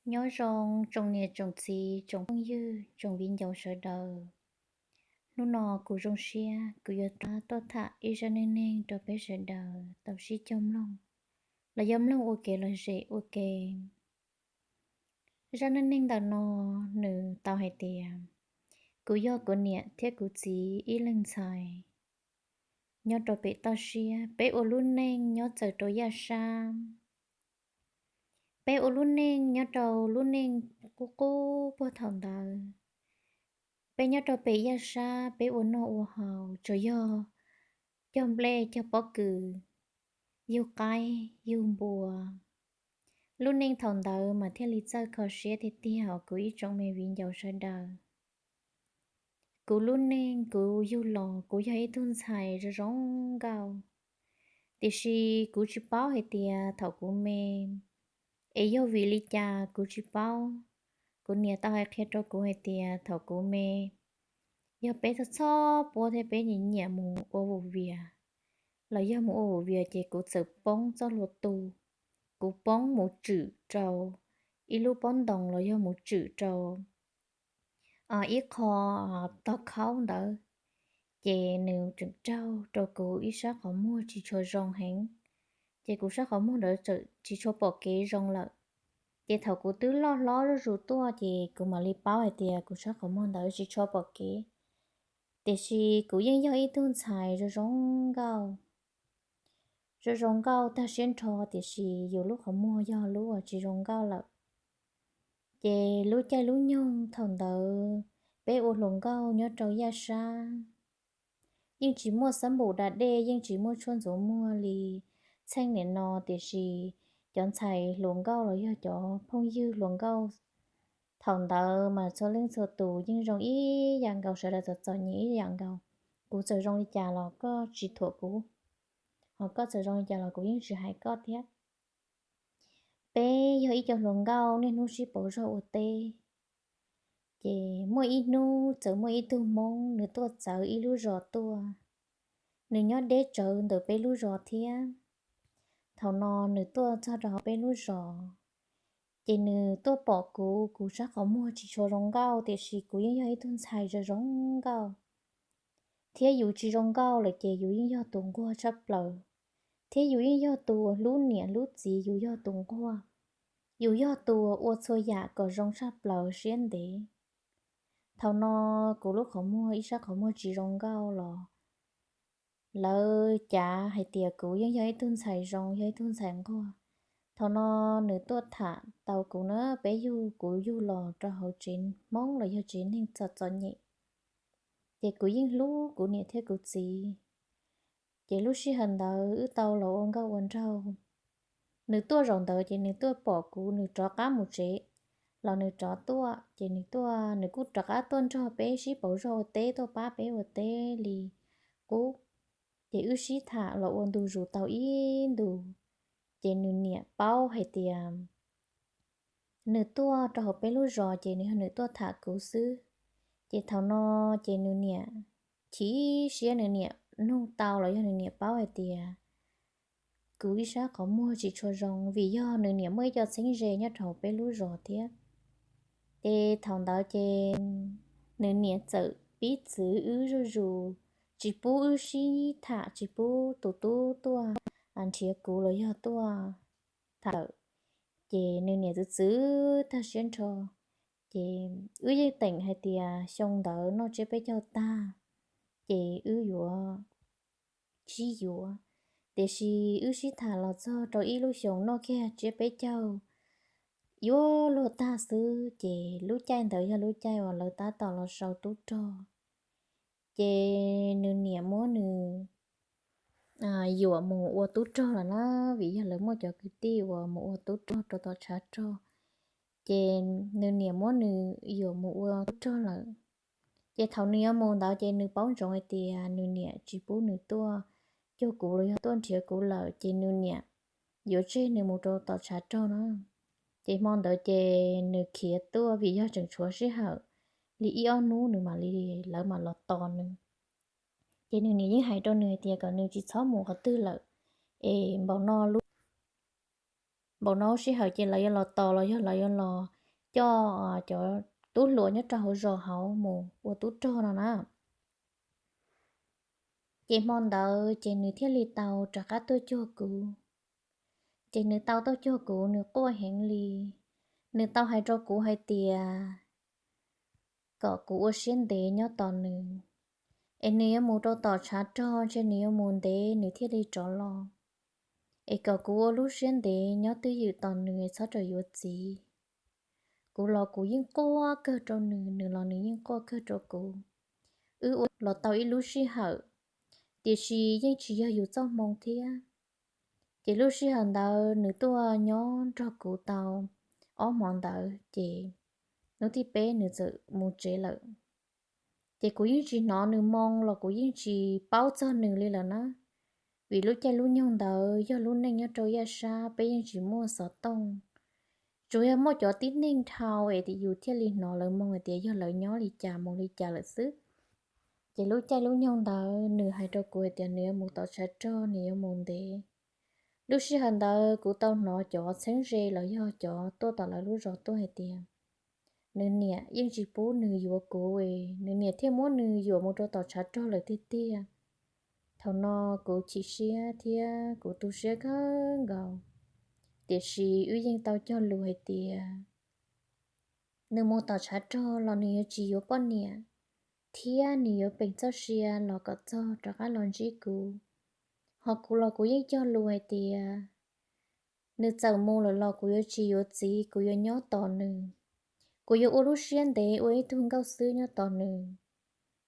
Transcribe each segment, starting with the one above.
Nyob zoo tsoom niam tsoom txiv tsoom phooj ywg tsoom viv ncaus sawv daws. Hnub no kuv zoo siab kuv yuav rov tuaj tham ib zaj neej neeg rau peb sawv daws tau sib cog mloog, los yog mloog ua kev lom zem ua ke. Zaj neej neeg ntawm no nws tau hais tias, kuv yog kuv niam thiab kuv txiv ib leeg ntxhais nyob rau pem toj siab, peb ua lub neej nyob txawm rau yaj sab. Peb ua lub neej nyob rau lub neej qub qub puag thaum ntawd. Peb nyob rau pem yaj sab, peb ua noj ua haus tsuas yog cog nplej cog pob kws, yug qaib yug npua. Lub neej thaum ntawd mas thiaj li txawj kho siab tiag tiag os kuv ib tsoom me viv ncaus sawv daws. Kuv lub neej kuv yug los kuv yog ib tug ntxhais zoo zoo nkauj, tiam sis kuv tsis paub hais tias thaum kuv me, es yog vim li cas kuv tsis paub. Kuv niam tau hais qhia rau kuv hais tias thaum kuv me, yog peb txhob txhob puab thiab peb nyiam nyiam mus ua vum vias, los yog mus ua vum vias ces kuv txawm poob txoj hlua tu, kuv poob mus tswm rau ib lub pob ntoos los yog mus tswm rau ib qho tog khaub ntawd, ces nws tseem raug rau kuv ib sab qhov muag tsis tshua zoo heev, ces kuv sab qhov muag ntawd tseem tsis tshua pom kev zoo lawm. Ces thaum kuv twb loj hlob zuj zus tuaj ces kuv mam li paub hais tias kuv sab qhov muag ntawd tsis tshua pom kev. Tiam sis kuv yeej yog ib tug ntxhais zoo zoo nkauj, zoo zoo nkauj tag siab nrho, tiam sis yus lub qhov muag yog lub uas tsis zoo nkauj lawm. Ces lub caij lub nyoog thaum ntawd peb ua hluas nkauj nyob rau yaj sab, yeej tsis muaj xab npum da dej, yeej tsis muaj tshuaj ntxuav muag li txheej niam no, tiam sis cov ntxhais hluas nkauj los yog cov phooj ywg hluas nkauj thaum ntawd mas txhua leej txhua tus yeej zoo ib yam nkaus, sawv daws txom txom nyem ib yam nkaus. Kuv txawm zoo li cas los koj tsis thuam kuv, ho koj txawm zoo li cas los kuv yeej tsis hais koj thiab. Peb yog ib co hluas nkauj niaj hnub sib pauv zog ua teb. Ces muaj ib hnub txawm muaj ib tug Hmoob nws tuaj txawv ib lub zos tuaj, nws nyob deb tsawv ntawm peb lub zos thiab. Thaum no nws tuaj txog rau hauv peb lub zos, ces nws tuaj pom kuv, kuv sab qhov muag tsis tshua zoo nkauj, tiam sis kuv yeej yog ib tug ntxhais zoo zoo nkauj, thiab yus tsis zoo nkauj lawm ces yus yeej yog tus nquag tshaj plaws, thiab yus yeej yog tus hlub niam hlub txiv, yus yog tus nquag, yus yog tus ua txhua yam kom zoo tshaj plaws siab ntev. Thaum no kuv lub qhov muag ib sab qhov muag tsis zoo nkauj los lawv cav hais tias kuv yeej yog ib tug ntxhais zoo, yog ib tug ntxhais nquag. Thaum no nws tuaj tham tau kuv na, peb yug, kuv yug los rau hauv tsev Hmoob los yog tsev neeg txom txom nyem, ces kuv yeej hlub kuv niam thiab kuv txiv. Ces lub sij hawm ntawd wb tau los ua nkauj ua nraug. Nws tuaj zaum ntawd ces nws tuaj pom kuv, nws rov qab mus tsev los nws rov tuaj, ces nws tuaj, nws kuj rov qab tuaj nrog peb sib pauv zog ua teb, tuaj pab peb ua teb li qub. Ces wb sib tham los ua ntu zus tau ib ntus, ces nws niam paub hais tias nws tuaj rau hauv peb lub zos ces nws yog nws tuaj tham kuv xwb. Ces thaum no ces nws niam chim siab, nws niam nug tau los yog nws niam paub hais tias kuv ib sab qhov muag tsis tshua zoo, vim yog nws niam muaj ib co txheeb ze nyob rau hauv peb lub zos thiab. Ces thaum ntawd ces nws niam txawm pib txwv wb zuj zus, tsis pub wb sib tham, tsis pub tus tub tuaj nrhiav kuv los yog tuaj tham lawm. Ces nws niam txwv txwv tag siab nrho. Ces wb yeej teem hais tias xyoo ntawd noj tsiab peb caug tag ces wb yuav sib yuav, tiam sis wb sib tham los txog rau ib lub xyoos noj kiag tsiab peb caug yuav luag tag xwb, ces lub caij ntawd yog lub caij uas lawv tab tom los sau tub rog. Ces nws niam muab nws yuam mus ua tub rog lawm na, vim yog lawv muaj cov kwv tij uas mus ua tub rog rau tom tshav rog. Ces nws niam muab nws yuam mus ua tub rog lawm. Ces thaum nws yuav mus ntawd ces nws paub ntsoov hais tias nws niam tsis pub nws tuaj cuag kuv los yog tuaj nrhiav kuv lawm, ces nws niam yuav tseg nws mus rau tom tshav rog na. Ces hmo ntawd ces nws khiav tuaj, vim yog tseem tshuav sij hawm li ib ob hnub nws mam li, lawv mam los tos nws. Ces nws niam yeej hais rau nws hais tias kom nws tsis txhob mus qhov twg lawm, es npaum no lub npaum no sij hawm ces lawv yuav los tos los yog lawv yuav los coj cov tub hluas nyob rau hauv zos hauv mus ua tub rog no na. Ces hmo ntawd ces nws thiaj li tau rov qab tuaj cuag kuv. Ces nws tau tuaj cuag kuv nws quaj heev li. Nws tau hais rau kuv hais tias kom kuv ua siab ntev nyob tos nws, es nws yuav mus rau tom tshav rog ntshe nws yuav mus ntev nws thiaj li rov los, es kom kuv ua lub siab ntev nyob twj ywm tos nws txhob rau yuav txiv. Kuv los kuv yeej quaj kawg rau nws, nws los nws yeej quaj kawg rau kuv. Wb ua los tau ib lub sij hawm, tiam sis yeej tsis yog yus txoj hmoo thiab. Ces lub sij hawm ntawd nws tuaj nyob nrog kuv tau ob hmo ntawd ces hnub thib peb nws txawm mus tsev lawm. Ces kuv yeej tsis hnov nws moo los kuv yeej tsis paub txog nws li lawm na. Vim lub caij lub nyoog ntawd yog lub neej nyob rau yaj sab peb yeej tsis muaj xov tooj, tsuas yog muaj cov tib neeg dhau es yus thiaj li hnov lawv moo hais tias yog lawv nyob li cas mus li cas lawm xwb. Ces lub caij lub nyoog ntawd nws hais rau kuv hais tias nws yuav mus tom tshav rog nws yuav mus ntev. Lub sij hawm ntawd kuv tau hnov cov txheeb ze los yog cov tuaj tom lawv lub zos tuaj hais tias nws niam yeej tsis pub nws yuav kuv es nws niam thiaj muab nws yuam mus rau tom tshav rog lawm tiag tiag. Thaum no kuv chim siab thiab kuv tu siab kawg nkaus, tiam sis wb yeej tau cog lus hais tias nws mus tom tshav rog los nws yuav tsis yuav poj niam, thiab nws yuav peem txoj sia los kom txog rov qab los ntsib kuv. Ho kuv los kuv yeej cog lus hais tias nws txawm mus lawm los kuv yuav tsis yuav txiv, kuv yuav nyob tos nws. Kuv yuav ua lub siab ntev ua ib tug nkauj xwb nyob tos nws.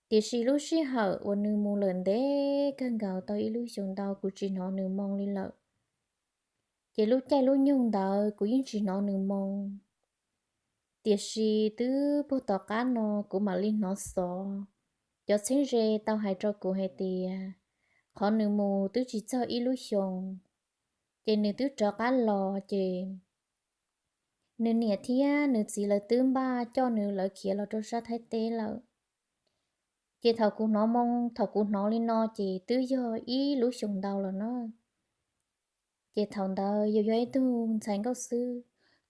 Tiam sis lub sij hawm uas nws mus lawm ntev kawg nkaus tau ib lub xyoos ntau kuv tsis hnov nws moo li lawm. Ces lub caij lub nyoog ntawd kuv yeej tsis hnov nws moo. Tiam sis twb puag tom qab no kuv mam li hnov xov, cov txheeb ze tau hais rau kuv hais tias qhov nws mus twb tsis txog ib lub xyoos, ces nws twb rov qab los ces nws niam thiab nws txiv lawv twb npaj coj nws lawv khiav los rau sab Thaib teb lawm. Ces thaum kuv hnov moo, thaum kuv hnov li no ces twb yog ib lub xyoos ntau lawm na. Ces thaum ntawd yus yog ib tug ntxhais nkauj xwb,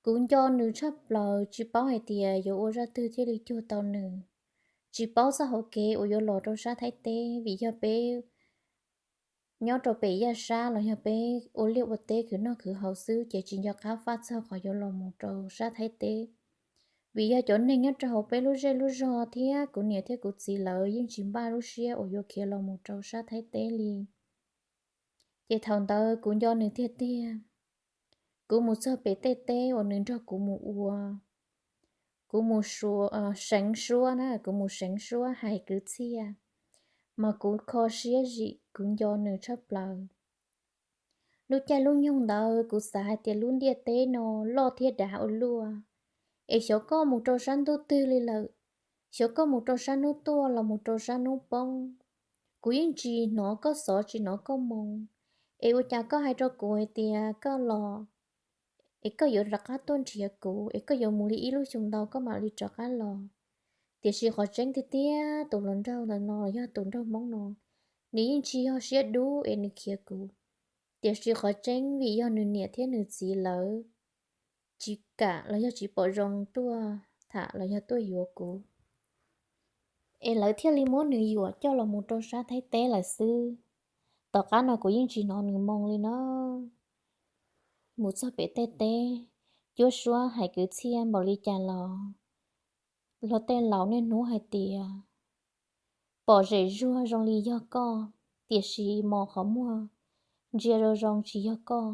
kuv nco nws tshaj plaws tsis paub hais tias yuav ua zaj twg thiaj li cuag tau nws. Tsis paub txoj hauv kev uas yuav los rau sab Thaib teb vim yog peb nyob rau pem yaj sab los yog peb ua liaj ua teb khwv noj khwv haus xwb ces tsis nco qab faj txog qhov yuav los mus rau sab Thaib teb. Vim yog cov neeg nyob rau hauv peb lub zej lub zog thiab kuv niam thiab kuv txiv lawv yeej tsis npaj lub siab uas yuav khiav los mus rau sab Thaib teb li. Ces thaum ntawd kuv nco nws tiag tiag. Kuv mus txog pem tej teb uas nws nrog kuv mus ua, kuv mus seev suab na, kuv mus seev suab hais kwv txhiaj, mas kuv kho siab zim kuv nco nws tshaj plaws. Lub caij lub nyoog ntawd kuv xav hais tias lub ntiaj teb no loj thiab dav ua luaj, es xyov koj mus rau sab ntuj twg li lawm, xyov koj mus rau sab hnub tuaj los mus rau sab hnub poob. Kuv yeej tsis hnov koj xov tsis hnov koj moo, es ua cas koj hais rau kuv hais tias koj los, es koj yuav rov qab tuaj nrhiav kuv, es koj yuav mus li ib lub xyoo ntau koj mam li rov qab los. Tiam sis qhov tseeb tiag tiag tus hluas nraug ntawm no yog tus nraug Hmoob no, nws yeej tsis yog siab dub es nws khiav kuv. Tiam sis qhov tseeb vim yog nws niam thiab nws txiv lawv tsis kam los yog tsis pom zoo tuaj tham los yog tuaj yuav kuv, es lawv thiaj li muab nws yuam coj los mus rau sab Thaib teb lawm xwb. Tom qab no kuv yeej tsis hnov nws moo li no. Mus txog pem tej teb, cuab suab hais kwv txhiaj npaum li cas los luag tej laus niaj hnub hais tias pom zem zuag zoo li yog koj, tiam sis mos qhov muag ntsia zoo zoo tsis yog koj.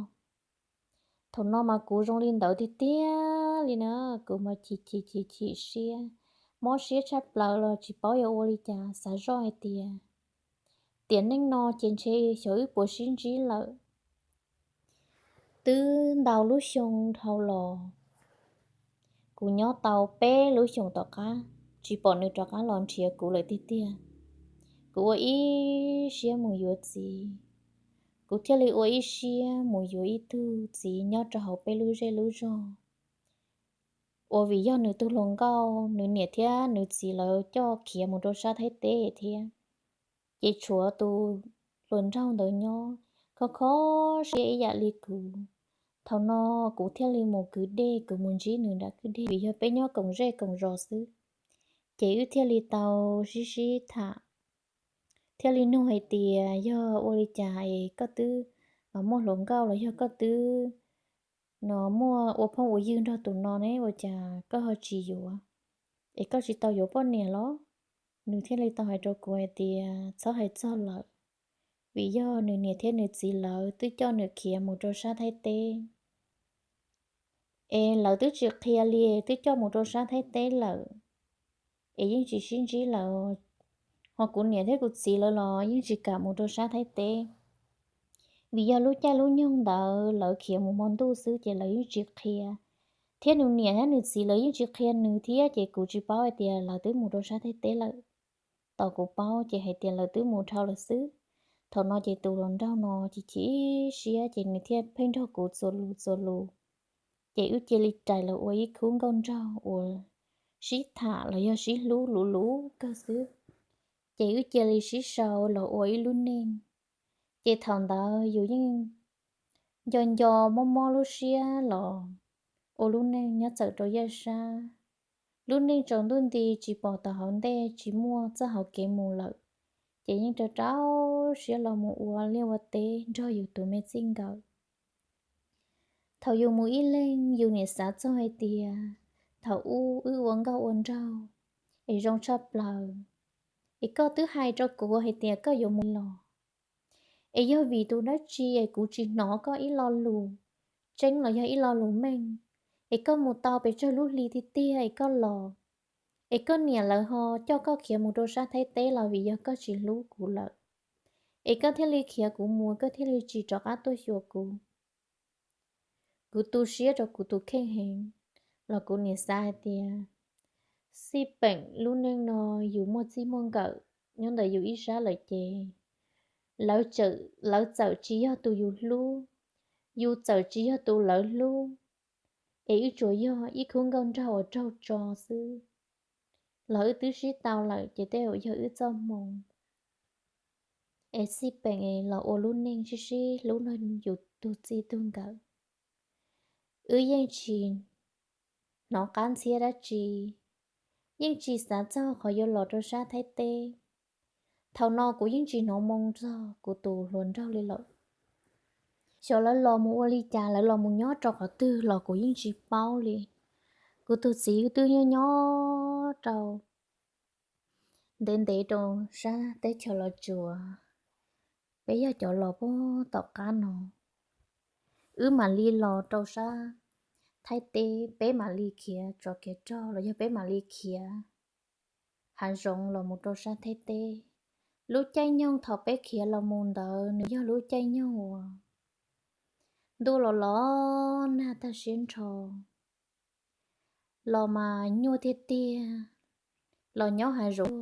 Thaum no mas kuv zoo li ntawd tiag tiag li na, kuv mas chim chim chim chim siab, mob siab tshaj plaws los tsis paub yuav ua li cas, xav zoj hais tias tiam neej no ces ntshe xyov wb puas sib ntsib lawm. Twb ntau lub xyoo dhau los, kuv nyob tau peb lub xyoos tom qab tsis pom nws rov qab los nrhiav kuv lawm tiag tiag. Kuv ua ib siab mus yuav txiv, kuv thiaj li ua ib siab mus yuav ib tug txiv nyob rau hauv peb lub zej lub zog, uas vim yog nws tus hluas nkauj, nws niam thiab nws txiv lawv coj khiav mus rau sab Thaib teb thiab. Ces tshuav tus hluas nraug ntawd nyob, kho kho siab ib yam li kuv, Thaum no kuv thiaj li mus kwv dej, kuv mus ntsib nws nram kwj dej, vim yog peb nyob koom zej koom zos xwb, ces wb thiaj li tau sib sib tham, thiaj li nug hais tias yog ua li cas es koj twb muaj hluas nkauj los yog koj twb no muaj ua phooj ua ywg nrog tus no ne, ua cas koj ho tsis yuav, es koj tsis tau yuav poj niam los? Nws thiaj li tau hais rau kuv hais tias txhob hais txog lawm, vim yog nws niam thiab nws txiv lawv twb coj nws khiav mus rau sab Thaib teb. Es lawv twb tsis qhia li, twb coj mus rau sab Thaib teb lawm, es yeej tsis sib ntsib lawm. Ho kuv niam thiab kuv txiv lawv los yeej tsis kam mus rau sab Thaib teb, vim yog lub caij lub nyoog ntawd lawv khiav mus hmo ntuj xwb ces lawv yeej tsis qhia, thiab nws niam thiab nws txiv lawv yeej tsis qhia nws thiab, ces kuv tsis paub hais tias lawv twb mus rau sab Thaib teb lawm. Tos kuv paub ces hais tias lawv twb mus dhau lawm xwb. Thaum no ces tus hluas nraug no ces chim siab ces nws thiaj pheej nrog kuv txuas lus txuas lus, ces wb cia li rais los ua ib khub nkauj nraug uas sib tham los yog sib hlub luv luv kawg xwb. Ces wb cia li sib sau los ua ib lub neej. Ces thaum ntawd yus yeej nco nco mob mob lub siab los ua lub neej nyob txawm rau yaj sab. Lub neej tsaus ntuj nti tsis pom tom hauv ntej, tsis muaj txoj hauv kev mus lawm, ces yeej rau rau siab los mus ua liaj ua teb nrog yus tus me txij nkawm. Thaum yus mus ib leeg yus niam xav txog hais tias thaum ub wb ua nkauj ua nraug es zoo tshaj plaws, es koj twb hais rau kuv hais tias koj yuav mus los, es yog vim tus dab tsi es kuv tsis hnov koj ib lo lus tseeb los yog ib lo lus meej, es koj mus tau pes tsawg lub hli tiag tiag es koj los, es koj niam lawv ho coj koj khiav mus rau sab Thaib teb los vim yog koj tsis hlub kuv lawm, es koj thiaj li khiav kuv mus, koj thiaj li tsis rov qab tuaj xyuas kuv. Kuv tu siab rau kuv tus kheej heev, los kuv niam xav hais tias xij peem lub neej no yus muaj txij muaj nkawm nyob ntawm yus ib sab lawm ces lawv txawm tsis yog tus yus hlub, yus txawm tsis yog tus lawv hlub, es wb tsuas yog ib khub nkauj nraug uas raug tso xwb. Los wb twb sib tau lawm ces tej zaum yog wb txoj hmoo, es xij peem los ua lub neej sib sib hlub nrog yus tus txij tus nkawm. Wb yeej tsis hnov qab ntxhiab dab tsi, yeej tsis xav txog qhov yuav los rau sab Thaib teb. Thaum no kuv yeej tsis hnov moo txog kuv tus hluas nraug li lawm. Xyov lawv los mus ua li cas, lawv los mus nyob rau qhov twg los kuv yeej tsis paub li. Kuv tus txiv twb nyob nyob rau ntev ntev rau sab teb chaws Los Tsuas, peb yog cov los puag tom qab no. Wb mam li los rau sab Thaib teb, peb mam li khiav tsov khiav rog los yog peb mam li khiav hav zoov los mus rau sab Thaib teb. Lub caij nyoog thaum peb khiav los mus ntawd nws yog lub caij nyoog uas ntuj los los nag tag siab nrho, los mas nyuaj tiag tiag, los nyob hav zoov.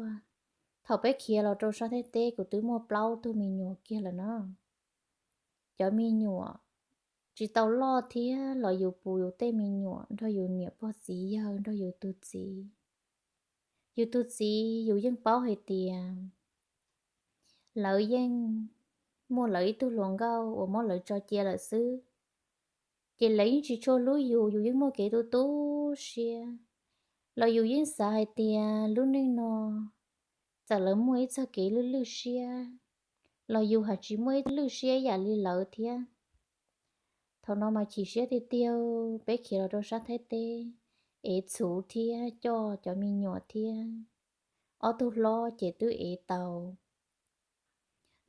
Thaum peb khiav los rau sab Thaib teb kuv twb muaj plaub tug me nyuam kiag lawm na. Cov me nyuam tsis tau loj thiab los yus pus yus tej me nyuam nrog yus niam pog txiv yawg nrog yus tus txiv. Yus tus txiv yus yeej paub hais tias lawv yeej muaj lawv ib tug hluas nkauj uas muab lawv tso cia lawm xwb, ces lawv yeej tsis tshua hlub yus, yus yeej muaj kev tu tu siab. Los yus yeej xav hais tias lub neej no txawm lawv muaj ib txoj kev lwj lwj siab los yus haj tsis muaj ib lwj siab yam li lawv thiab. Thaum no mas chim siab tiag tiag, peb khiav los rau sab Thaib teb, ev txhuv thiab coj cov me nyuam thiab. Ob tug hlob ces twb ev tau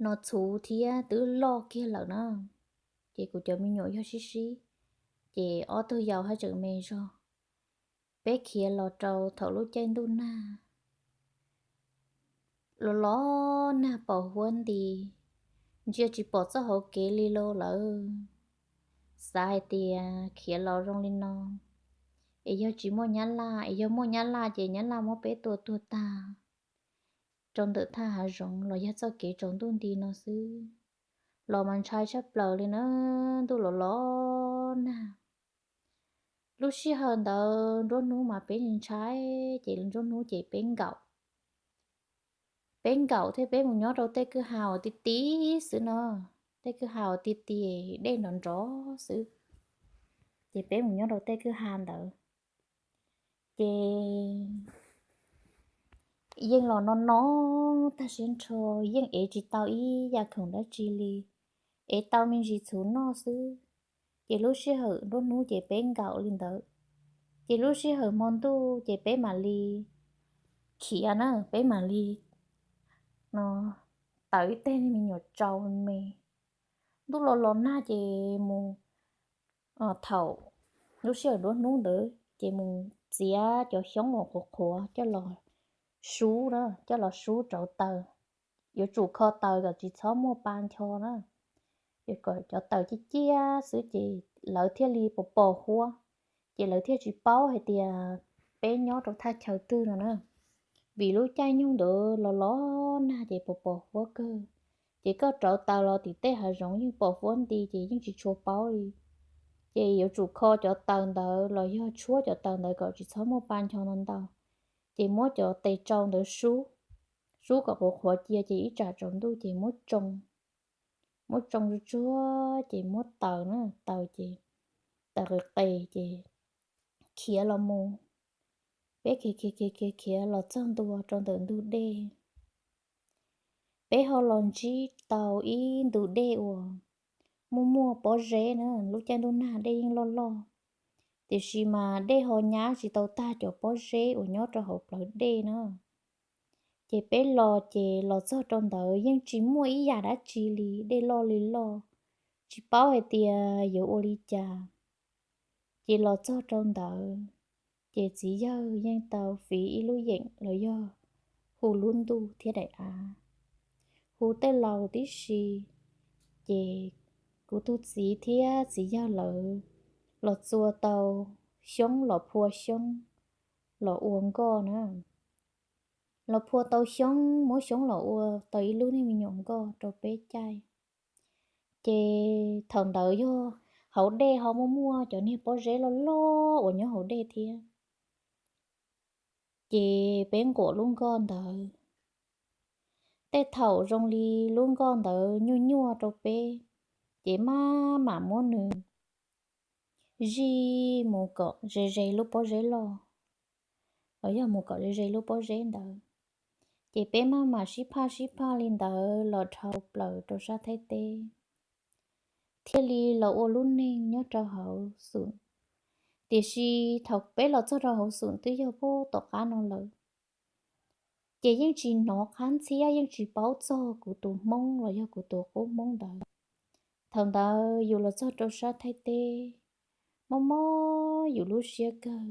no txhuv thiab twb loj kiag lawm na, ces kuv cov me nyuam yog sib sib, ces ob tug yau haj tseem me zog. Peb khiav los rau thaum lub caij ntuj nag los los nag pos huab nti, ntsia tsis pom txoj hauv kev li lauj lawm. Xav hais tias khiav los zoo li no, es yog tsis muaj nyab laj, es yog muaj nyab laj ces nyab laj muab peb tua tuag tag rau ntawm thaj hav zoov los yog txoj kev tsaus ntuj nti no xwb. Los mas ntshai tshaj plaws li na, ntuj los los nag. Lub sij hawm ntawd nruab hnub mas peb ntshai, ces nruab hnub ces peb nkaum, peb nkaum thiab peb mus nyob rau tej kwj ha uas ti ti xwb no, tej kwj ha uas ti ti dej nrov nrov xwb. ces peb mus nyob rau tej kwj ha ntawd. Ces yeej los no no tag siab nrho, yeej ev tsis tau ib yam khoom dab tsi li, ev tau me ntsis txhuv noj xwb. Ces lub sij hawm nruab hnub ces peb nkaum li ntawd, ces lub sij hawm hmo ntuj ces peb mam li khiav na, peb mam li no tawm ib teg me nyuam tsau me. Ntuj los los nag ces mus thaum lub sij hawm nruab hnub ntawd ces mus txiav cov xyoob uas qhuav qhuav coj los sub na, coj los sub rauv taws. Yuav tsum kho taws kom tsis txhob muaj pa ncho na, kom cov taws ciaj ciaj xwb ces lawv thiaj li pos pos huab. Ces lawv thiaj tsis paub hais tias peb nyob rau thaj chaw twg no na, vim lub caij nyoog ntawd los los nag ces pos pos huab kawg. Ces koj rauv taws los tim tej hav zoov yeej pos huab nti ces yeej tsis tshua paub li. Ces yuav tsum kho cov taws ntawd los yog tshuab cov taws ntawd kom tsis txhob muaj pa ncho no ntau. Ces muab cov tes tsau ntawd sub, sub kom qhuav qhuav cia ces ib tsam tsaus ntuj ces muab tsoo, muab tsoo tsuag tsuag ces muab taws na, taws ces taws qis qis ces khiav los mus. Peb khiav khiav khiav khiav khiav los txog ntua rau ntawm ntug dej. Peb ho los ntsib tau ib ntu dej uas muaj muaj pob zeb na, lub caij ntuj nag dej yeej loj loj, tiam sis mas dej ho nyab tsis tau tag cov pob zeb uas nyob rau hauv plawv dej na. Ces peb los ces los txog rau ntawd yeej tsis muaj ib yam dab tsi li, dej loj li loj, tsis paub hais tias yuav ua li cas. Ces los txog rau ntawd, ces txiv yawg yeej tau fiv ib lub yeem los yog hu lub ntuj thiab daim av, hu tej laus tib si. Ces kuv tus txiv thiab txiv yawg lawv los txua tau xyoob los phua xyoob los ua nkoj na. Los phua tau xyoob, muab xyoob los ua tau ib lub niag me nyuam nkoj rau peb caij. Ces thaum ntawd yog hauv dej ho muaj muaj cov niag pob zeb loj loj uas nyob hauv dej thiab. Ces peb nquam lub nkoj ntawd, tej thaum zoo li lub nkoj ntawd nyuaj nyuaj rau peb, ces maj mam muab nws zij mus kom ze ze lub pob zeb loj, los yog mus kom ze ze lub pob zeb ntawd. Ces peb maj mam sib phaj sib phaj li ntawd los dhau plaws rau sab Thaib teb, thiaj li los ua lub neej nyob rau hauv xum. Tiam sis thaum peb los txog rau hauv xum twb yog puag tom qab no lawm. Ces yeej tsis hnov qab ntxhiab, yeej tsis paub txog kuv tus hmoob los yog kuv tus qub hmoob ntawd. Thaum ntawd yus los txog rau sab Thaib teb, mob mob yus lub siab kawg.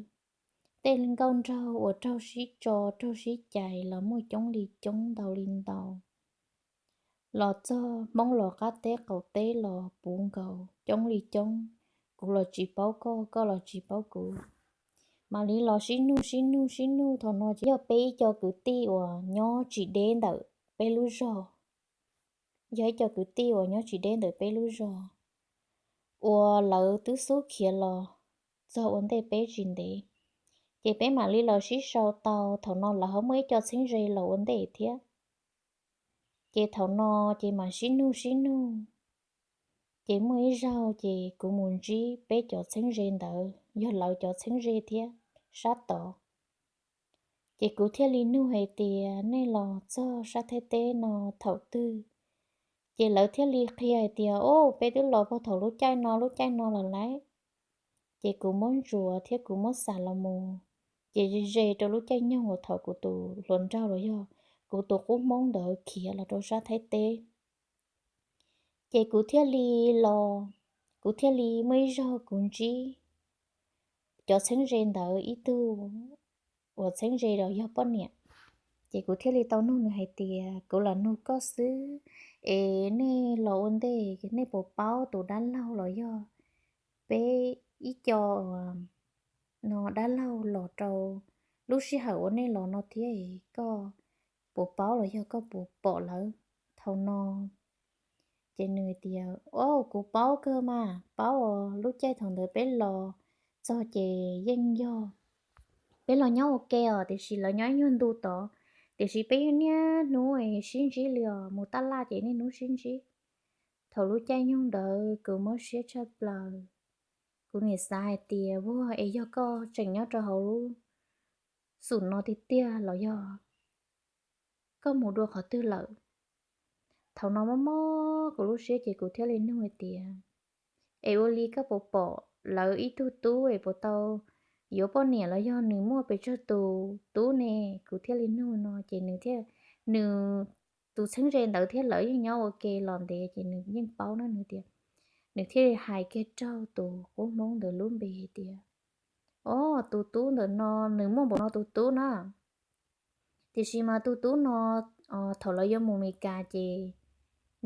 Tej nkauj nraug uas raug sib tso raug sib cais los muaj coob li coob ntau li ntau. Los txog hmoob los qab teb qaum teb los puv nkaus coob li coob, kuv los tsis paub koj, koj los tsis paub kuv. Mam li los sib nug sib nug sib nug, thaum no ces yog peb ib co kwv tij uas nyob tsis deb ntawm peb lub zos, yog ib co kwv tij uas nyob tsis deb ntawm peb lub zos, uas lawv twb xub khiav los txog ua ntej peb tsis ntev. Ces peb mam li los sib sau tau, thaum no lawv ho muaj ib co txheeb ze los ua ntej thiab. Ces thaum no ces mam sib nug sib nug. Ces muaj ib zaug ces kuv mus ntsib peb cov txheeb ze ntawd, yog lawv cov txheeb ze thiab sab tod. Ces kuv thiaj li nug hais tias, nej los txog sab Thaib teb no thaum twg? Ces lawv thiaj li qhia hais tias, o, peb twb los puag thaum lub caij no lub caij no los lawm. Ces kuv muab ntsuas thiab kuv muab xam los mus, ces ze ze rau lub caij nyoog uas thaum kuv tus hluas nraug los yog kuv tus qub hmoob ntawd khiav los rau sab Thaib teb. Ces kuv thiaj li los, kuv thiaj li muaj ib zaug kuv ntsib cov txheeb ze ntawd ib tug uas txheeb ze los yog poj niam. Ces kuv thiaj li tau nug nws hais tias, kuv lam nug koj xwb, es nej los ua ntej nej puas paub tus dab laug los yog peb ib co no dab laug los rau lub sij hawm uas nej los no thiab, koj puas paub los yog koj puas pom lawv thaum no? Ces nws tias, o, kuv paub kawg mas, paub os, lub caij thaum ntawd peb los txog ces yeej yog peb los nyob ua ke os, tiam sis lawv nyob ib nyuag ntu tod, tiam sis peb yeej niaj hnub sib ntsib li os, mus taj laj ces niaj hnub sib ntsib. Thaum lub caij nyoog ntawd kuv mob siab tshaj plaws, Kuv niam xav hais tias, Vuag, es yog koj tseem nyob rau hauv lub xum no tiag tiag los yog koj mus dua qhov twg lawm? Thaum no mob mob kuv lub siab ces kuv thiaj li nug hais tias, Es ua li koj puas pom lawv ib tug tub es puas tau yuav poj niam los yog nws muaj pes tsawg tus tub ne? Kuv thiaj li nug no ces nws thiaj, nws, tus txheeb ze ntawd thiab lawv yeej nyob ua ke los ntev ces nws yeej paub na, nws tias, nws thiaj li hais kiag raug tus qub Hmoob ntawd lub npe hais tias, O, tus tub ntawm no nws muaj npaum no tus tub na. Tiam sis mas tus tub no thaum lawv yuav mus Meskas ces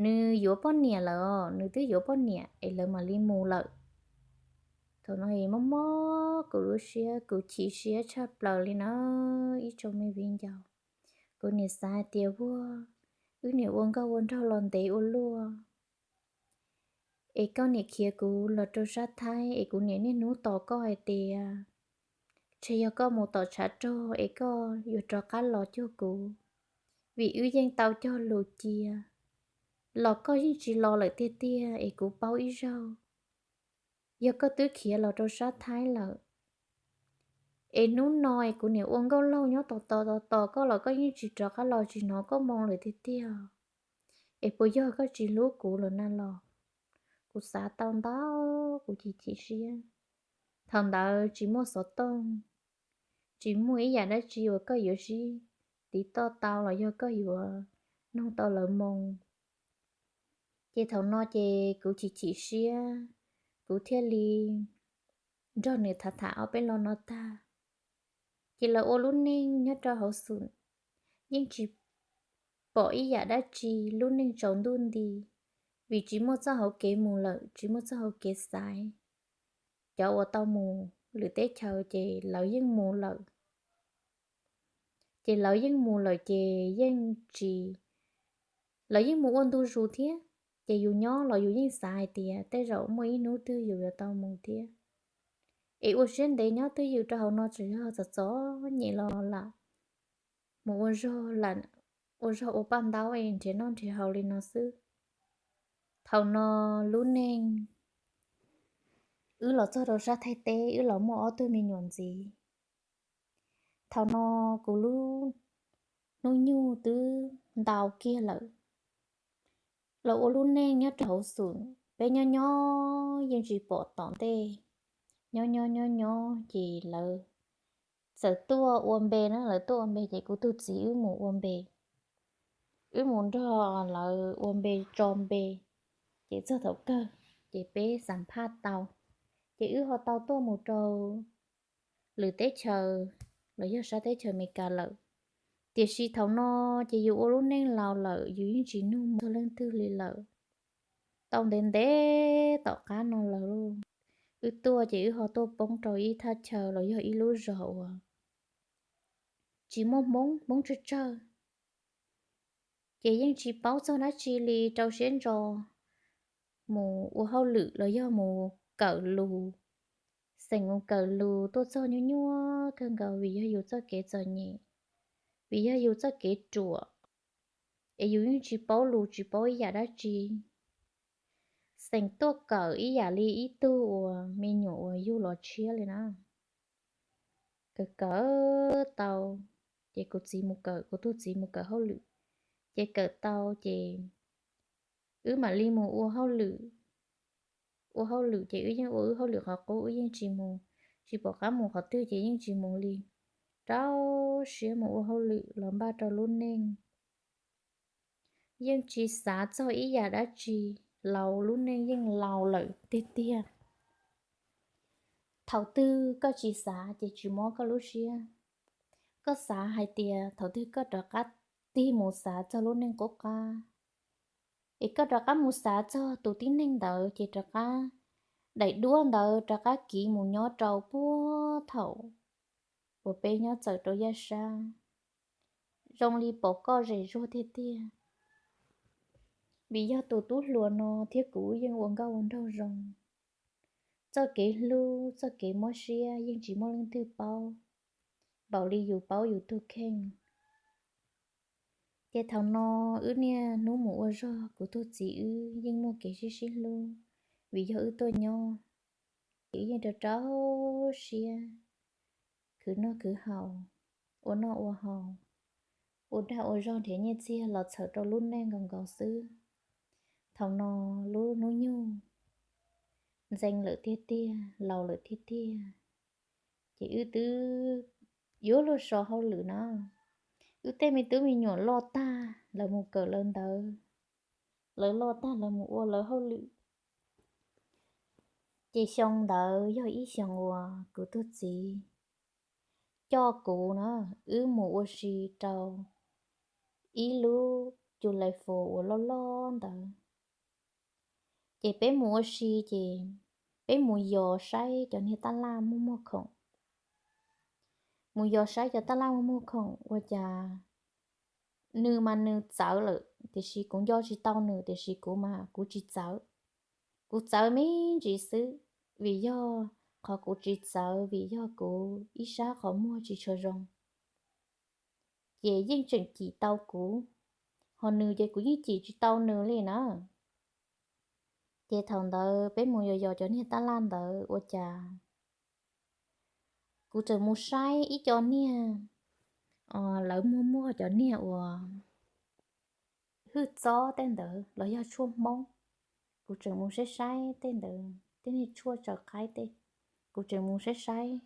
nws yuav poj niam lawm os, nws twb yuav poj niam es lawv mam li mus lawm. Thaum no mob mob kuv lub siab, kuv chim siab tshaj plaws li na ib tsoom me viv ncaus. Kuv niam xav hais tias, Vuag, wb niam ua nkauj ua nraug los ntev ua luaj, es koj niam khiav kuv los rau sab Thaib es kuv niam niaj hnub tos koj hais tias, Ntshe yog koj mus tom tshav rog es koj yuav rov qab los cuag kuv, vim wb yeej tau cog lus cia, los koj yeej tsis los lawm tiag tiag es kuv paub ib zaug, yog koj twb khiav los rau sab Thaib lawm, es hnub no es kuv niam ua nkauj laug nyob tos tos tos tos koj los koj yeej tsis rov qab los, tsis hnov koj moo lawm tiag tiag, es puas yog koj tsis hlub kuv lawm na los? Kuv xav tau ntau, kuv chim chim siab. Thaum ntawd tsis muaj xov tooj, tsis muaj ib yam dab tsi uas koj yuav sib tiv toj tau los yog koj yuav nug tau lawv moo. Ces thaum no ces kuv chim chim siab, kuv thiaj li nrog nws tham tham ob peb lo no tag, ces lawv ua lub neej nyob rau hauv xum, yeej tsis pom ib yam dab tsi, lub neej tsaus ntuj nti, vim tsis muaj txoj hauv kev mus lawm, tsis muaj txoj hauv kev xaiv. Cov uas tau mus lwm teb chaws ces lawv yeej mus lawm. Ces lawv yeej mus lawm ces yeej tsis, lawv yeej mus ua ntu zus thiab. Ces yus nyob los yus yeej xav hais tias tej zaum muaj ib hnub twg yus yuav tau mus thiab. Es ua siab ntev nyob twj ywm rau hauv no tsuas yog txom txom nyem los lam mus ua zog, ua zog ua paj ntaub es nrhiav noj nrhiav haus li no xwb. Thaum no lub neej, wb los txog rau sab Thaib teb, wb los muaj ob tug me nyuam ntxiv. Thaum no kuv lub hnub nyoog twb ntau kiag lawm. Los ua lub neej nyob rau hauv xum, peb nyob nyob yeej tsis pom tom ntej. Nyob nyob nyob nyob ces lawv txawm tuaj ua npe na, lawv tuaj ua npe ces kuv tus txiv wb mus ua npe. Wb mus nrog lawv ua npe tso npe, ces txog thaum kawg ces peb xam phaj tau, ces wb ho tau tuaj mus rau lwm teb chaws los yog sab teb chaws Amelikas lawm. Tiam sis thaum no ces yus ua lub neej laus lawm, yus yeej tsis nug moo txog leej twg li lawm. Tau ntev ntev tom qab no lawm, wb tuaj ces wb ho tuaj poob rau ib thaj chaw los yog ib lub zos uas tsis muaj Hmoob, Hmoob tsawg tsawg. Ces yeej tsis paub txog dab tsi li, rau siab ntso mus ua hauj lwm los yog mus kawm lus. Xeem mus kawm lus tuaj txog nyuaj nyuaj kawg nkaus vim yog yus txoj kev txom nyem, vim yog yus txoj kev ruam, es yus yeej tsis paub lus tsis paub ib yam dab tsi. Xeem tuaj kawm ib yam li ib tug uas me nyuam uas yug los tshiab li na. Kawm kawm tau, ces kuv txiv mus kawm, kuv tus txiv mus kawm hauj lwm, ces kawm tau ces wb mam li mus ua hauj lwm. Ua hauj lwm ces wb yeej ua wb hauj lwm qhov qub, wb yeej tsis mus, tsis pom qab mus qhov twg ces yeej tsis mus li. Rau siab mus ua hauj lwm los npaj rau lub neej. Yeej tsis xav txog ib yam dab tsi, laus, lub neej yeej laus lawm tiag tiag. Thaum twg koj tsis xav ces tsis mob koj lub siab. Koj xav hais tias thaum twg koj rov qab tig mus xav txog lub neej qub qab, es koj rov qab mus xav txog tus tib neeg ntawd ces rov qab, daim duab ntawd rov qab kiv mus nyob rau puag thaum uas peb nyob txawm rau yaj sab, zoo li pom koj zem zuag tiag tiag. Vim yog tus tub hluas no thiab kuv yeej ua nkauj ua nraug zoo, txoj kev hlub txoj kev mob siab yeej tsis muaj leej twg paub npaum li yus paub yus tus kheej. Ces thaum no wb niaj hnub mus ua zog, kuv tus txiv wb yeej muaj kev sib sib hlub, vim yog wb tuaj nyob Ces wb yeej rau rau siab khwv noj khwv haus, ua noj ua haus, ua dag ua zog nrhiav nyiaj txiag los txhawm rau lub neej nkaus nkaus xwb. Thaum no lub hnub nyoog ntxeev lawm tiag tiag, laus lawm tiag tiag, ces wb twb yuav luag so hauj lwm na. Wb tej me tub me nyuam loj tag lawv mus kawm lawv ntawv, lawv loj tag lawv mus ua lawv hauj lwm. Ces xyoo ntawd yog ib xyoo uas kuv tus txiv coj kuv na, wb mus ua si rau ib lub cu lai fus uas loj loj ntawd. Ces peb mus ua si ces peb mus yos saib cov niag taj laj muaj muaj khoom. Mus yos saib cov taj laj muaj muaj khoom ua cas nws mas nws txawv lawm, tiam sis kuv nco tsis tau nws, tiam sis kuv mas kuv tsis txawv. Kuv txawv me ntsis xwb, vim yog qhov kuv tsis txawv vim yog kuv ib sab qhov muag tsis tshua zoo, ces yeej tseem cim tau kuv, ho nws ces kuv yeej cim tsis tau nws li na. Ces thaum ntawd peb mus yos yos cov niag taj laj ntawd ua cas kuv tseem mus saib ib co niag, lawv muag muag cov niag uas hwj txob tej ntawd los yog tshuaj Hmoob. Kuv tseem mus saib saib tej ntawd, tej niag tshuaj tsaws qaib tej, kuv tseem mus saib saib.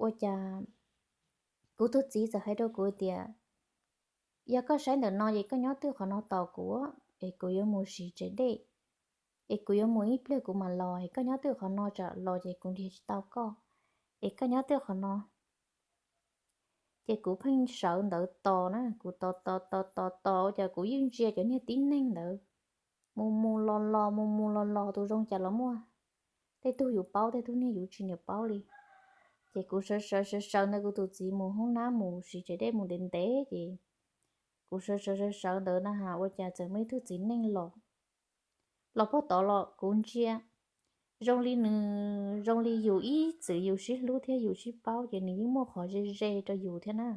Ua cas kuv tus txiv txawm hais rau kuv tias, yog koj saib ntawm no ces koj nyob twj qhov no tos kuv, es kuv yuav mus siv tsev dej, es kuv yuav mus ib pliag kuv mam los, es koj nyob twj qhov no tsam los ces kuv nrhiav tsis tau koj, es koj nyob twj qhov no. Ces kuv pheej sawv ntawd tos na, kuv tos tos tos tos tos ua cas kuv yeej ntsia cov niag tib neeg ntawd mus mus los los mus mus los los, tus zoo cas los muaj, tej tug yus paub tej tug niag yus tsis niam paub li. Ces kuv sawv sawv sawv sawv ntawd kuv tus txiv mus hoob nab mus siv tsev dej mus ntev ntev ces kuv sawv sawv sawv sawv ntawd na has ua cas txawm muaj ib tug txiv neej los, los puag tod los kuv ntsia zoo li nws, zoo li yus ib txwm yus sib hlub thiab yus sib paub ces nws yeej muaj qhov ze ze rau yus thiab na,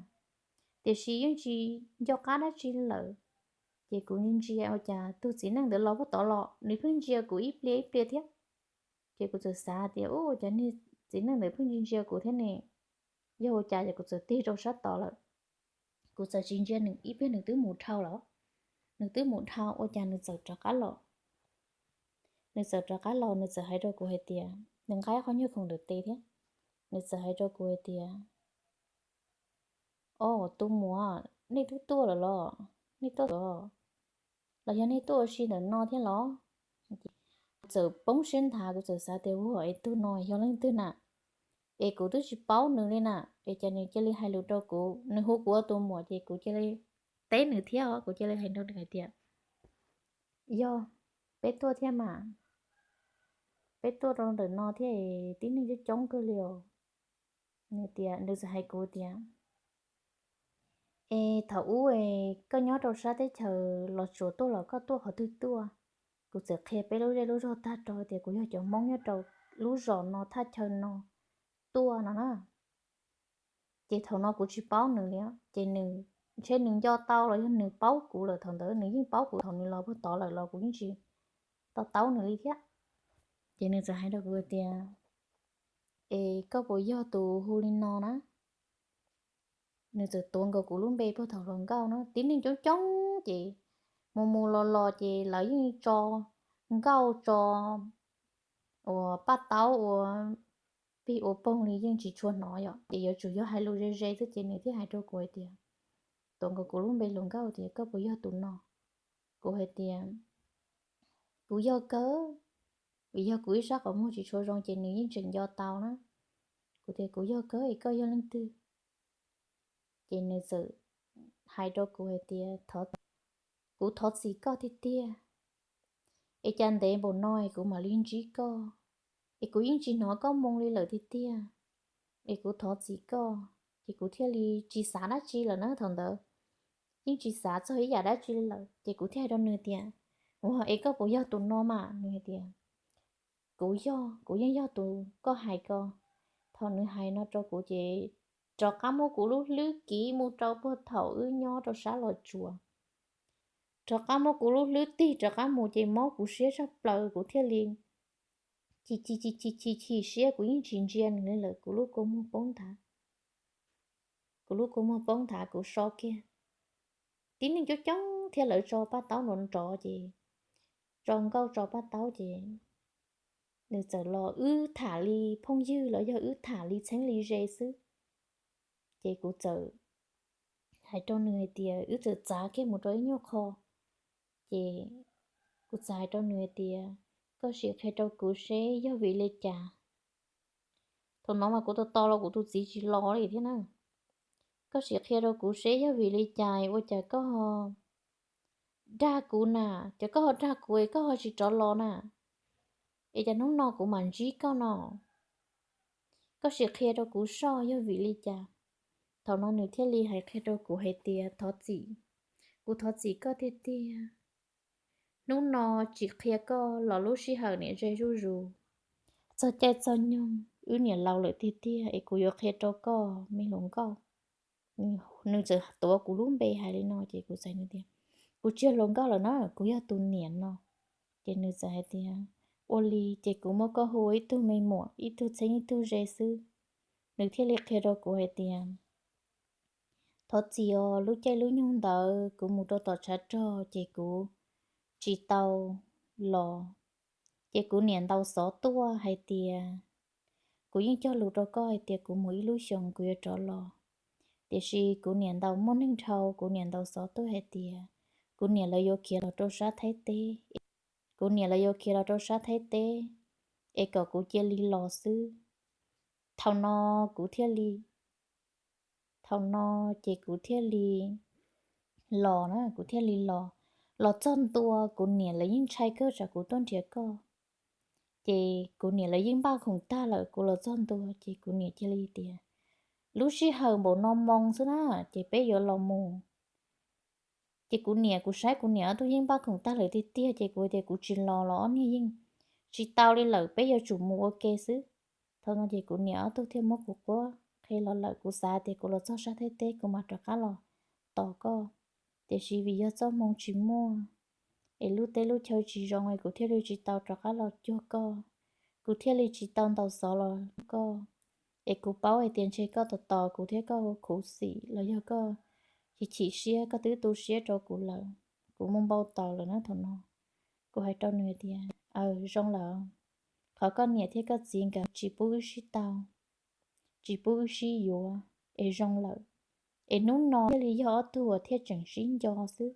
tiam sis yeej tsis nco qab dab tsi lawm. Ces kuv ntsia ua cas tus txiv neej ntawd los puag tod los nws pheej ntsia kuv ib pliag ib pliag thiab. Ces kuv txawm xav tias, u, cas niag txiv neej ntawd pheej ntsia ntsia kuv thiab ne, yog ua cas, ces kuv txawm tig rau sab tod lawm. Kuv txawm tsis ntsia nws ib pliag nws twb mus dhau lawm, nws twb mus dhau ua cas nws txawm rov qab los. Nws txawm rov qab los nws txawm hais rau kuv hais tias, nws nqa qhov nyuag khoom ntawm tes thiab, nws txawm hais rau kuv hais tias, o, tus muam, nej twb tuaj lawm los? Nej tuaj los, los yog nej tuaj ua si ntawm no thiab los? Kuv txawm poob siab nthav, kuv txawm xav tias, ua, es tus no yog leej twg na? Es kuv twb tsis paub nws li na, es cas nws cia li hais lus rau kuv, nws hu kuv ua tus muam ces kuv cia li teb nws thiab os, kuv cia li hais rau nws hais tias, yog, peb tuaj thiab mas, peb tuaj rau ntawm no thiab, tib neeg coob coob kawg li os. Nws tias, nws txawm hais kuv tias, es thaum ub koj nyob rau sab teb chaws Los Tsuas tuaj los koj tuaj qhov twg tuaj? Kuv txawm qhia peb lub zej lub zog tag rau tias kuv yog cov Hmoob nyob rau lub zos no thaj chaw no tuaj no na. Ces thaum no kuv tsis paub nws li, ces nws, ntshe nws nco tau los yog nws paub kuv lawm, thaum ntawd nws yeej paub kuv thaum nws los puag tod lawm los kuv yeej tsis to taub nws li thiab. Ces nws txawm hais rau kuv tias, es koj puas yog tus hu li no na? Nws txawm tuav nkaus kuv lub npe puag thaum hluas nkauj na, tib neeg coob coob ces mus mus los los ces lawv yeej tso nkauj tso uas paj taub ua pig ua poog li yeej tsis tshua hnov yom, ces yuav tsum yog hais lus ze ze xwb ces nws thiaj hais rau kuv hais tias, tuav nkaus kuv lub npe hluas nkauj tias koj puas yog tus no? Kuv hais tias, kuv yog kawg, vim yog kuv ib sab qhov muag tsis tshua zoo ces nws yeej tseem nco tau na. Kuv tias kuv yog kawg es koj yog leej twg? Ces nws txawm hais rau kuv hais tias, kuv thov txim koj tiag tiag, es cas ntev npaum no es kuv mam li ntsib koj, es kuv yeej tsis hnov koj moo li lawm tiag tiag, es kuv thov txim koj. Ces kuv thiaj li tsis xav dab tsi lawm na thaum ntawd, yeej tsis xav txog ib yam dab tsi li lawm ces kuv thiaj hais rau nws tias, ua, es koj puas yog tus no mas? Nws hais tias, kuv yog, kuv yeej yog tus koj hais ko. Thaum nws hais no rau kuv ces rov qab muab kuv lub hlwb kiv mus rau puag thaum wb nyob rau sab Los Tsuas, rov qab muab kuv lub hlwb tig rov qab mus ces mob kuv siab tshaj plaws kuv thiaj li chim chim chim chim chim chim siab, kuv yeej tsis ntsia nws li lawm, kuv lub kua muag poob nthav. Kuv lub kua muag poob nthav, kuv so kiag. Tib neeg coob coob thiab, lawv tso paj taub nrov nrov ces, tso nkauj tso paj taub ces nws txawm los, wb tham li phooj ywg los yog wb tham li txheeb li ze xwb. Ces kuv txawm hais rau nws hais tias, wb txawm txav kiag mus rau ib nyuag qho. Ces kuv txawm hais rau nws hais tias, koj sim qhia rau kuv seb yog vim li cas. Thaum no mas kuv tos tos los kuv tus txiv tsis los li thiab na. Koj sim qhia rau kuv seb yog vim li cas ua cas koj dag kuv na, ces koj ho dag kuv es koj ho tsis rov los na, es cas hnub no kuv mam ntsib koj no. Koj sim qhia rau kuv soj yog vim li cas. Thaum no nws thiaj li hais qhia rau kuv hais tias, thov txim, kuv thov txim koj tiag tiag. Hnub no tsis qhia koj los lub sij hawm niam ze zuj zus, txog caij txog nyoog wb niam laus lawm tiag tiag es kuv yuav qhia rau koj me hluas nkauj. Nws txawm tuav kuv lub npe hais li no ces kuv txawm tias, kuv tsis yog hluas nkauj lawm na, kuv yog tus niam no. Ces nws txawm hais tias, ua li ces kuv muab koj hu ua ib tug me muam, ib tug txheeb ib tug ze xwb. Nws thiaj li qhia rau kuv hais tias, thov txim os, lub caij lub nyoog ntawd kuv mus rau tom tshav rog ces kuv tsis tau los. Ces kuv niam ntaus xov tuaj hais tias, kuv yeej cog lus rau koj hais tias kuv mus ib lub xyoos kuv yuav rov los. Tiam sis kuv niam ntaus, muaj neeg dhau, kuv niam ntaus xov tuaj hais tias kuv niam lawv yuav khiav los rau sab Thaib teb. Kuv niam lawv yuav khiav los rau sab Thaib teb es kom kuv cia li los xwb. Thaum no kuv thiaj li, thaum no ces kuv thiaj li los na, kuv thiaj li los. Los txog ntua kuv niam lawv yeej ntshai kawg tsam kuv tuaj nrhiav koj. Ces kuv niam lawv yeej npaj khoom tag lawm, kuv los txog ntua ces kuv niam cia li tias, lub sij hawm npaum no moo xwb na, ces peb yuav los mus. Ces kuv niam, kuv saib kuv niam ob tug yeej npaj khoom tag lawm tiag tiag ces kuv tias kuv tsis los los ob niag yeej tsis tau li lawm, peb yuav tsum mus ua ke xwb. Thaum no ces kuv niam ob tug thiaj muab kuv quab qhia los lawm, kuv xav tias kuv los txog sab Thaib teb kuv mam rov qab los tos koj. Tiam sis vim yog txoj hmoo tsis muaj es lub teb lub chaw tsis zoo es kuv thiaj li tsis tau rov qab los cuag koj. Kuv thiaj li tsis tau ntaus xov los koj. Es kuv paub hais tias ntshe koj tos tos kuv thiab koj ua khuv xim los yog koj chim chim siab, koj twb tu siab rau kuv lawm. Kuv mus npau taws lawm na thaum no. Kuv hais rau nws tias, aws, zoo lawm. Qhov koj niam thiab koj txiv nkawd tsis pub wb sib tau, tsis pub wb sib yuav es zoo lawm. Es hnub no thiaj li yog ob tug uas thiaj tseem sib nco xwb.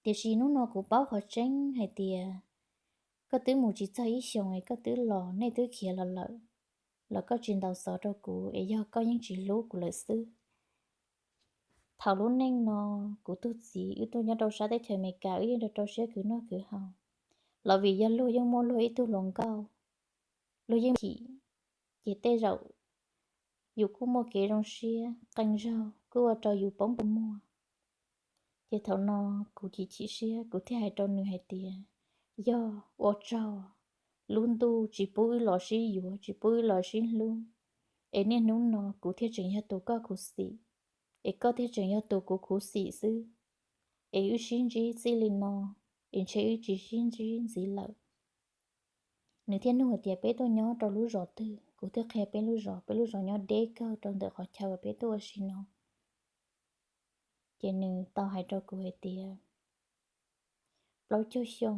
Tiam sis hnub no kuv paub qhov tseeb hais tias koj twb mus tsis txog ib xyoos es koj twb los, nej twb khiav los lawm, los koj tsis ntaus xov rau kuv es yog koj yeej tsis hlub kuv lawm xwb. Thaum lub neej no kuv tus txiv wb tuaj nyob rau sab teb chaws Amelikas, wb yeej rau rau siab khwv noj khwv haus, los vim yog luag yeej muaj luag ib tug hluas nkauj, luag yeej chim, ces tej zaum yus kuj muaj kev zoo siab qee zaug kuj ua rau yus poob kua muag. Ces thaum no kuv chim chim siab, kuv thiaj hais rau nws hais tias, yog ua tsaug, lub ntuj tsis pub wb los sib yuav, tsis pub wb los sib hlub, es niaj hnub no kuv thiaj tseem yog tus koj khuv xim, es koj thiaj tseem yog tus kuv khuv xim xwb. Es wb sib ntsib txij li no, es ntshe wb tsis sib ntsib ntxiv lawm. Nws thiaj nug hais tias peb tuaj nyob rau lub zos twg, kuv thiaj qhia peb lub zos, peb lub zos nyob deb kawg rau ntawm qhov chaw uas peb tuaj ua si no. Ces nws tau hais rau kuv hais tias, plaub caug xyoo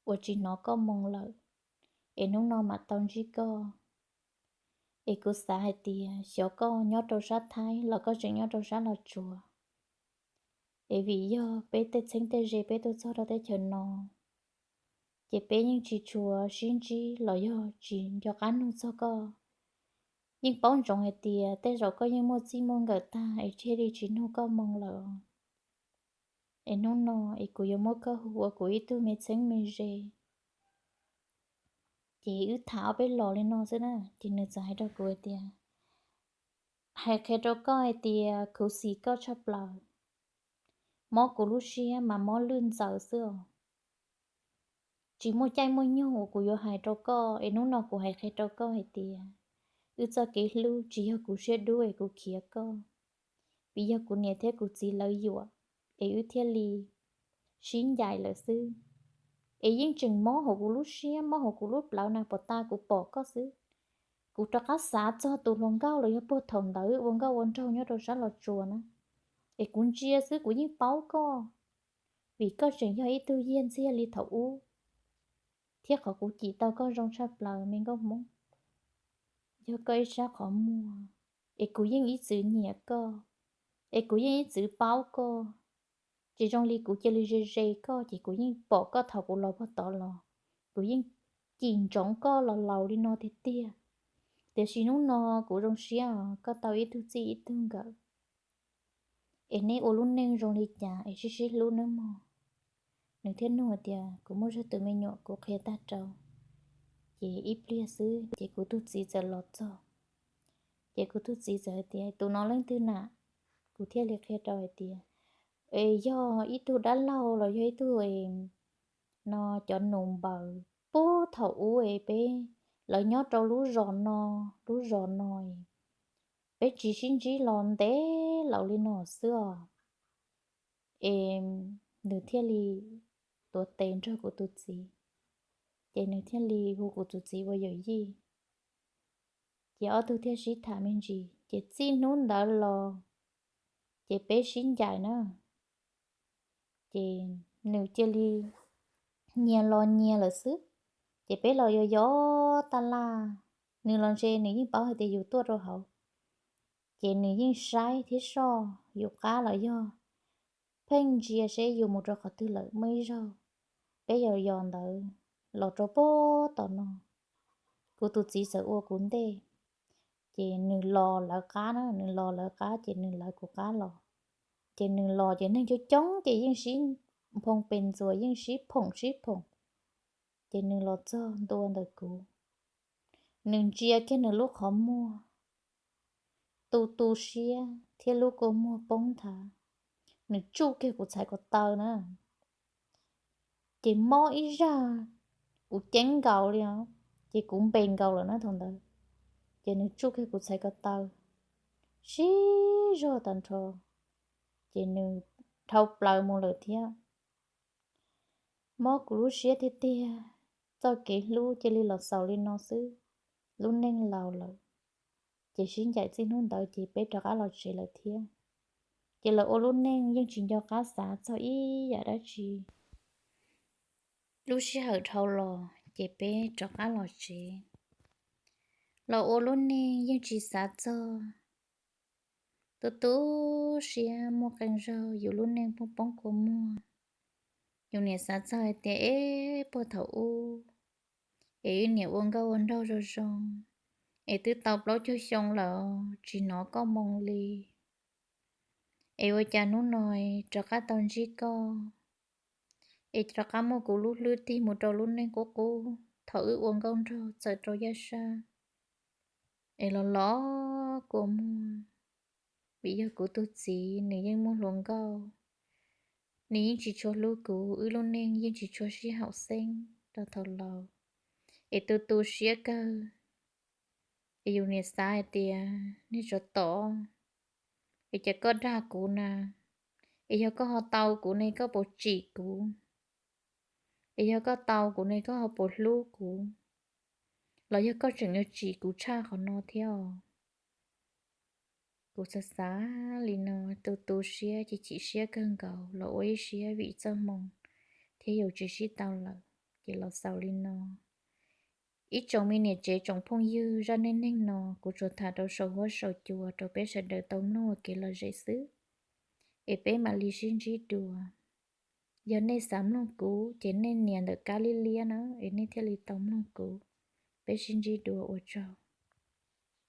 uas tsis hnov koj moo lawm, es hnub no mam tau ntsib koj. Es kuv xav hais tias xyov koj nyob rau sab Thaib los koj tseem nyob rau sab Los Tsuas. Es vim yog peb tej txheeb tej ze peb tuaj txog rau teb chaws no, ces peb yeej tsis tshua sib ntsib los yog tsis nco qab nug txog koj. Yeej paub ntsoov hais tias tej zaum koj yeej muaj txij muaj nkawm tag es thiaj li tsis nug koj moo lawm. Es hnub no es kuv yuav muab koj hu ua kuv ib tug me txheeb me ze. Ces wb tham ob peb los li no xwb na, ces nws txawm hais rau kuv hais tias, hais qhia rau koj hais tias khuv xim koj tshaj plaws, mob kuv lub siab mas mob lwj ntxaws xwb os. Tsis muaj caij muaj nyoog uas kuv yuav hais rau koj, es hnub no kuv hais qhia rau koj hais tias wb txoj kev hlub tsis yog kuv siab dub es kuv khiav koj, vim yog kuv niam thiab kuv txiv lawv yuam, es wb thiaj li sib ncaim lawm xwb. es yeej tseem mob hauv kuv lub siab, mob hauv kuv lub plawv na, puas tas kuv pom koj xwb. Kuv rov qab xav txog tus hluas nkauj los yog puag thaum ntawd ua nkauj ua nraug nyob rau sab Los Tsuas na, es kuv ntsia xwb kuv yeej paub koj, vim koj tseem yog ib tug yaj ntxiag li thaum ub, thiab qhov kuv cim tau koj zoo tshaj plaws me nkauj Hmoob, yog koj ib sab qhov muag, es kuv yeej ib txwm nyiam koj, es kuv yeej ib txwm paub koj. Tsis zoo li kuv cia li ze ze koj, ces kuv yeej pom koj thaum kuv los puag tod los, kuv yeej cim ntsoov koj los laus li no tiag tiag. Tiam sis hnub no kuv zoo siab os, koj tau ib tug txij ib tug nkawm, es neb ua lub neej zoo li cas es sib sib hlub nawb mog. Nws thiaj nug hais tias, kuv muaj zog tus me nyuam kuv qhia tag rau. Ces ib pliag xwb ces kuv tus txiv txawm los txog. Ces kuv tus txiv txawm hais tias, tus no leej twg na? Kuv thiaj li qhia rau hais tias, es yog ib tug dab laug los yog ib tug no cov nus npaws puag thaum ub es peb, lawv nyob rau lub zos no, lub zos no peb tsis sib ntsib los ntev laus li no xwb os. Es nws thiaj li tuav tes nrog kuv tus txiv, ces nws thiaj li hu kuv tus txiv ua yawm yij. Ces ob tug thiaj sib tham me ntsis, ces txij hnub ntawd los ces peb sib ncaim na. Ces nws cia li nyias los nyias lawm xwb, ces peb los yos yos taj laj. Nws los ntshe nws yeej paub hais tias yus tuaj rau hauv, ces nws yeej saib thiab soj yus qab los yog pheej ntsia seb yus mus rau qhov twg lawm muaj ib zaug. Peb yos yos ntawd los rau puag tom no, kuv tus txiv txawm ua kuv ntej, ces nws los lawv qab na, nws los lawv qab ces nws lawv kuv qab los. Ces nws los ces neeg coob coob ces yeej sib nphoo pes ntxuas, yeej sib phoom sib phoom. Ces nws los txog ntua ntawm kuv, nws ntsia kiag nws lub qhov muag, tu tu siab thiab lub kua muag poob nthav, nws tsuj kiag kuv txhais ko taw na. Ces mob ib zaj, kuv ceeb nkaus li os, ces kuv npe nkaus lawm na thaum ntawd. Ces nws tsuj kiag kuv txhais ko taw sib zog tag nrho, ces nws dhau plaws mus lawm thiab. Mob kuv lub siab tiag tiag, txoj kev hlub cia li los xaus li no xwb. Lub neej laus lawm, ces sib ncaim txij hnub ntawd ces peb rov qab los tsev lawm thiab. Ces lawv ua lub neej yeej tsis nco qab xav txog ib yam dab tsi. Lub sij hawm dhau los ces peb rov qab los tsev. Los ua lub neej yeej tsis xav txog. Tu tu siab muaj qee zaug yus lub neej poob poob kua muag, yus niam xav txog hais tias es puag thaum ub es wb niam ua nkauj ua nraug zoo zoo, es twb tau plaub caug xyoo lawm tsis hnov koj moo li, es ua cas hnub no rov qab tau ntsib koj, es rov qab muaj kuv lub hlwb tig mus rau lub neej qub qub thaum wb ua nkauj nraug txawm rau yaj sab. Es los los kua muag, vim yog kuv tus txiv nws yeej muaj hluas nkauj, nws yeej tsis tshua hlub kuv, wb lub neej yeej tsis tshua sib haum xeeb rau thaum laus. Es tu tu siab kawg, es yus niam xav hais tias nej tsov tom, es cas koj dag kuv na, es yog koj ho tau kuv ne koj puas tsim kuv, es yog koj tau kuv ne koj ho puas hlub kuv, los yog koj tseem yuav tsim kuv tshaj qhov no thiab os. Kuv xav xav li no, tu tu siab ces chim siab kawg nkaus los ua ib siab vim txoj hmoo thiab yus tsis sib tau lawm, ces los xaus li no. Ib tsoom me niam tsev tsoom phooj ywg, zaj neej neeg no kuv tsuas tham rau saum huab saum cua rau peb sawv daws tau mloog ua kev lom zem xwb, es peb mam li sib ntsib dua. Yog nej xav mloog kuv ces nej nias ntawm kab liab liab na es nej thiaj li tau mloog kuv. Peb sib ntsib dua, ua tsaug.